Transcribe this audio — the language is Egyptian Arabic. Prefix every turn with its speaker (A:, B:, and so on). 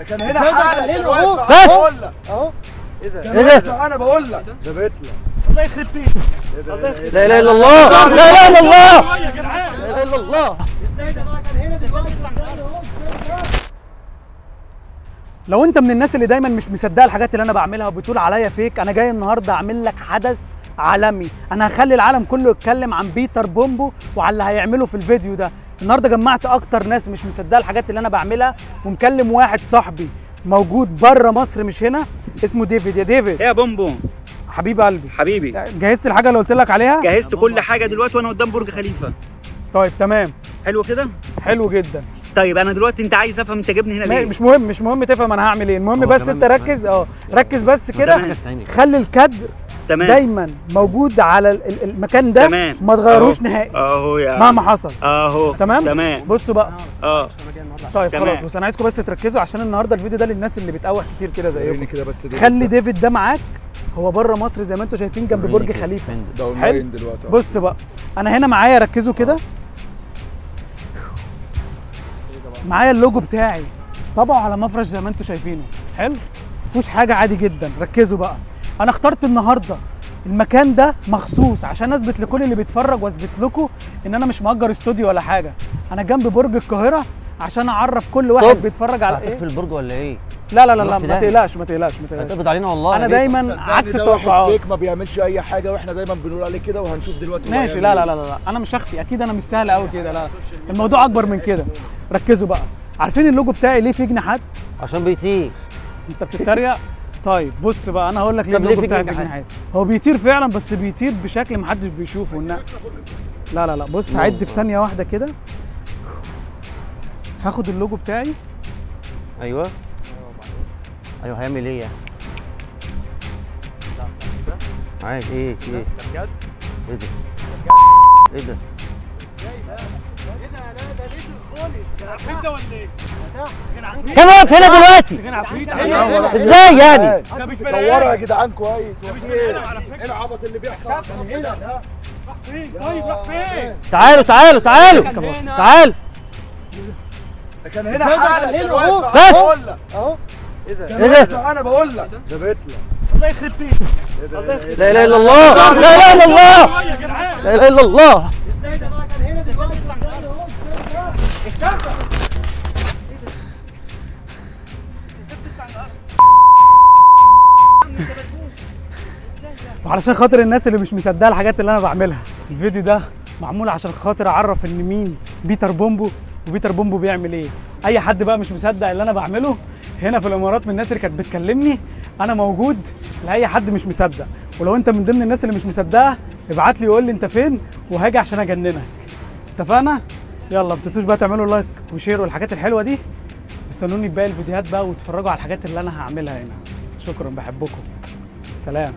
A: كان هنا حالا اهو.
B: بس
A: اهو. ايه ده؟ انا بقول لك ده بيطلع.
C: الله يخرب بيتك.
B: لا اله الا الله، لا اله الا الله، لا اله الا الله.
A: ازاي ده بقى كان هنا دلوقتي؟
C: لو انت من الناس اللي دايما مش مصدقه الحاجات اللي انا بعملها وبتقول عليا fake، انا جاي النهارده اعمل لك حدث عالمي. انا هخلي العالم كله يتكلم عن بيتر بومبو وعلى اللي هيعمله في الفيديو ده. النهارده جمعت اكتر ناس مش مصدقه الحاجات اللي انا بعملها، ومكلم واحد صاحبي موجود بره مصر مش هنا، اسمه ديفيد. يا ديفيد.
D: ايه يا بومبو؟
C: حبيب قلبي.
D: حبيبي،
C: جهزت الحاجة اللي قلت لك عليها؟
D: جهزت كل حاجة دلوقتي وانا قدام برج خليفة.
C: طيب تمام،
D: حلو كده؟
C: حلو جدا.
D: طيب انا دلوقتي انت عايز افهم انت جايبني هنا ليه؟
C: مش مهم، مش مهم تفهم انا هعمل ايه، المهم بس انت ركز. ركز بس كده، خلي الكادر
D: تمام
C: دايما موجود على المكان ده.
D: تمام.
C: ما تغيروش نهائي
D: اهو يا
C: مهما حصل
D: اهو.
C: تمام
D: تمام.
C: بصوا بقى. طيب
D: تمام.
C: خلاص بص، انا عايزكم بس تركزوا عشان النهارده الفيديو ده للناس اللي بتقوح كتير كده زيكم
A: كده. بس
C: خلي ديفيد ده معاك، هو بره مصر زي ما انتم شايفين جنب برج خليفة.
A: حلو دلوقتي.
C: بص بقى، انا هنا معايا، ركزوا كده، معايا اللوجو بتاعي طبعه على مفرش زي ما انتم شايفينه. حلو، مفيهوش حاجة، عادي جدا. ركزوا بقى، انا اخترت النهارده المكان ده مخصوص عشان اثبت لكل اللي بيتفرج واثبت لكم ان انا مش مأجر استوديو ولا حاجة، انا جنب برج القاهرة عشان اعرف كل واحد بيتفرج على ايه.
B: في البرج ولا ايه؟
C: لا لا لا لا، ما تقلقش ما تقلقش ما تقلقش،
B: هتقبض علينا والله.
C: انا دايما عكس التوقعات،
A: ما بيعملش اي حاجة واحنا دايما بنقول عليه كده، وهنشوف دلوقتي.
C: ماشي. لا لا لا لا، انا مش هخفي اكيد، انا مش سهل قوي كده، لا الموضوع اكبر من كده. ركزوا بقى، عارفين اللوجو بتاعي ليه فيه جناحات؟
B: عشان بيطير.
C: انت بتتريق؟ طيب بص بقى، انا هقول لك ليه اللوجو بتاعي فيه جناحات. هو بيطير فعلا، بس بيطير بشكل محدش بيشوفه. لا لا لا، بص هعد في ثانية واحدة كده، هاخد اللوجو بتاعي.
B: ايوه ايوه، هيعمل ايه يعني؟ عايز ايه؟ ايه ده بجد؟ ايه ده؟ ايه ده؟
A: ازاي ده؟ ايه ده؟ لا ده نزل خالص. ده عفريت ده ولا ايه؟
B: كان واقف هنا دلوقتي. ازاي يعني؟
A: ده مش بني ادم. دوروا يا جدعان كويس. ده مش بني ادم على فكرة. ايه العبط اللي بيحصل هنا ده؟
C: راح فين؟ طيب راح فين؟
B: تعالوا تعالوا تعالوا تعالوا.
A: ده كان هنا حالا اهو.
B: بس
A: اهو. ايه ده؟ انا بقول لك ده بيطلع.
C: الله يخرب بيتك.
B: لا اله الا الله، لا اله الا الله، لا اله الا الله.
A: ازاي ده بقى كان هنا دلوقتي؟ اختفى.
C: ايه ده؟ ازاي بتطلع الارض؟ وعلشان خاطر الناس اللي مش مصدقه الحاجات اللي انا بعملها، الفيديو ده معمول عشان خاطر اعرف ان مين بيتر بومبو وبيتر بومبو بيعمل ايه. اي حد بقى مش مصدق اللي انا بعمله هنا في الامارات من الناس اللي كانت بتكلمني، انا موجود لاي حد مش مصدق. ولو انت من ضمن الناس اللي مش مصدقه ابعت لي وقول لي انت فين وهاجي عشان اجننك. اتفقنا؟ يلا ما تنسوش بقى تعملوا like و share والحاجات الحلوة دي، استنوني في باقي الفيديوهات بقى واتفرجوا على الحاجات اللي انا هعملها هنا. شكرا، بحبكم، سلام.